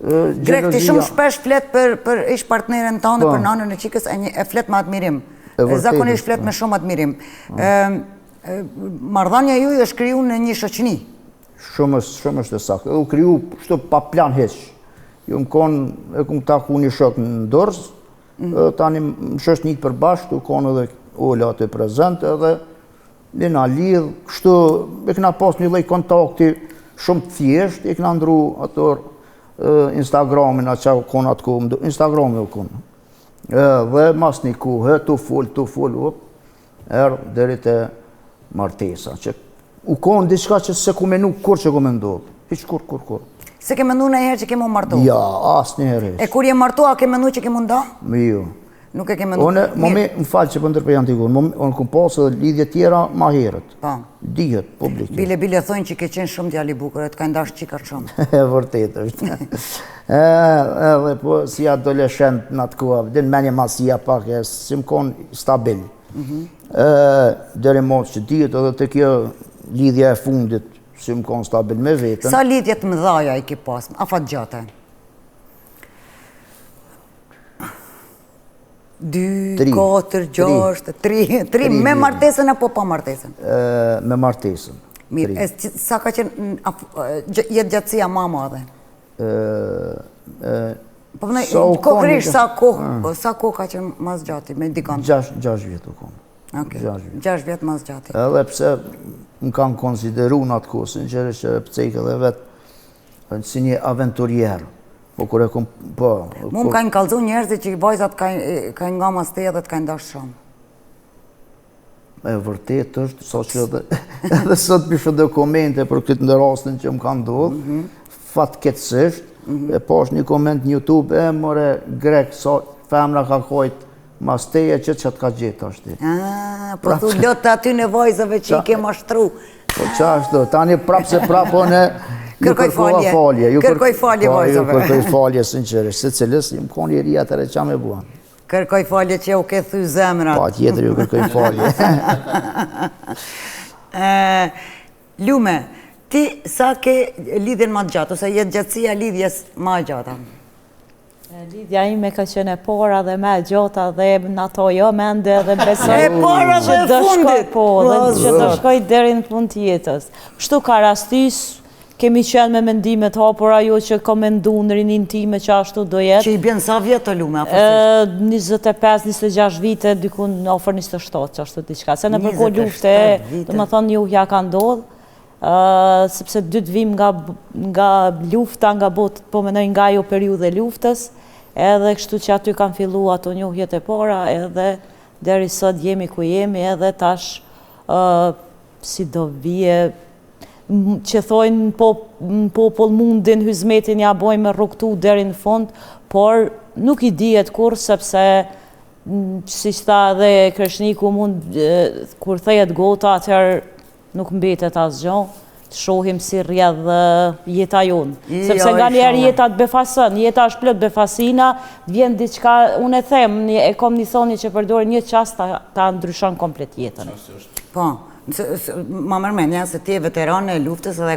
Grek, ti shumë shpesh flet për, për ish partneren tënde, po. për nanën e çikës, e, një, e flet me admirim. Zakonisht flet me shumë admirim. Po. Marrëdhënia juaj është kriju në një shoqni. Shumë është, shumë është e saktë. Edhe u kriju kështu pa plan hiç. Jom konë, e kum taku një shok në Durrës, mm. tani në shoqni të përbashkët, u konë edhe Ola aty prezent, edhe Ne na lidh, kështu e kena pas një lloj kontakti shumë të thjeshtë, e kena ndru ato Instagramin, a ça u konë atë kohë, Instagrami u konë. Dhe mas një kohë, tu fol, tu fol, up, erdh deri te martesa, që u konë diçka që s'e ku menu kurrë që ka me ndodhë, hiç kurrë, kurrë, kurrë. S'e ke menu ndonjëherë që ke m'u martu? Ja, asnjëherë. E kur je martu, a ke menu që ke m'u nda? Jo. Nuk e ke mendu. Unë, mami, më fal që po ndërpreja Antigonë, unë kom pas edhe lidhje tjera ma herët. Po. Dihet, publikisht. Bile, bile, thonë që ke qenë shumë djalë i bukur, e të kanë dashtë çikat shumë. E vërtet është. Edhe po, si adoleshent në atë kohë, din mendjemadhësia pak, e s'jom konë stabil. Mm Deri mo që dihet edhe te kjo lidhja e fundit, s'jom konë stabil me veten. Sa lidhje të mëdhaja i ke pas, afatgjate? 2, 4, 6, 3, 3, me martesën apo pa martesën? Me martesën. Mirë, e sa ka qenë jetëgjatësia ma e madhe? Po më kokërisht, sa kohë, ah. sa kohë ka qenë ma s'gjati me dikon? 6 vjet u konë. Okej, 6 vjet ma s'gjati. Edhe pse më kanë konsideru në atë kohë, sinqerisht që e cek edhe vetë, Si një aventurier. Po kur e kom, po. Mu më kanë kallzu njerëzit që vajzat kanë nga mas teje dhe të kanë dashtë shumë. E vërtet është, sa që edhe, edhe sot po i shoh do komente për këtë në rastin që më ka ndodhë, mm -hmm. fatkeqësisht, mm -hmm. e pash një koment në Youtube, e more grek, sa femra ka kajt, mas teje që që të ka gjetë tashti. Ah, po thu lot të atyne vajzave që i ke mashtru. Po qashtu, tani prapë se prapë po unë ju kërkova falje. Ju kërkoj falje po, vajzave. Ju kërkoj falje, sinqerisht, secilës, jom konë i ri atëherë ça me bo. Kërkoj falje që u ke thy zemrat. Patjetër ju kërkoj falje. Lume, ti sa ke lidhjen ma të gjatë, ose jetëgjatësia e lidhjes ma e gjata? Lidhja ime ka qenë e para dhe ma e gjata dhe në ato jo mende dhe besoj E para dhe e fundit! Po, dhe që do shkoj deri në fund të jetës. Kështu ka rastis, kemi qenë me mendime të hapura, jo që kom mendu në rininë time që ashtu do jetë. Që i bjen sa vjet të Lume, afërsisht? 25, 26 vite, diku në afër 27, që ashtu diçka. Se nëpër kohë lufte, domethonë njohja ka ndodhë, sepse të dytë vim nga nga lufta, nga botë, po mendoj nga ajo periudhë e luftës, edhe kështu që aty kanë fillu ato njohjet e para, edhe deri sot jemi ku jemi, edhe tash si do vije që thojnë po, në popull mundin, hyzmetin ja bojmë me rrugëtu deri në fund, por nuk i dihet kurrë, sepse siç tha edhe Kreshniku, mund, kur thehet gota, atëherë Nuk mbetet asgjë, të shohim si rrjedh jeta jonë. Sepse nganjëherë jeta të befason, jeta është plot befasina, të vjen diçka, unë e them, e kom një thonje që përdor një çast ta, ta ndryshon komplet jetën. Po, ma merr mendja se ti je veterane e luftës dhe.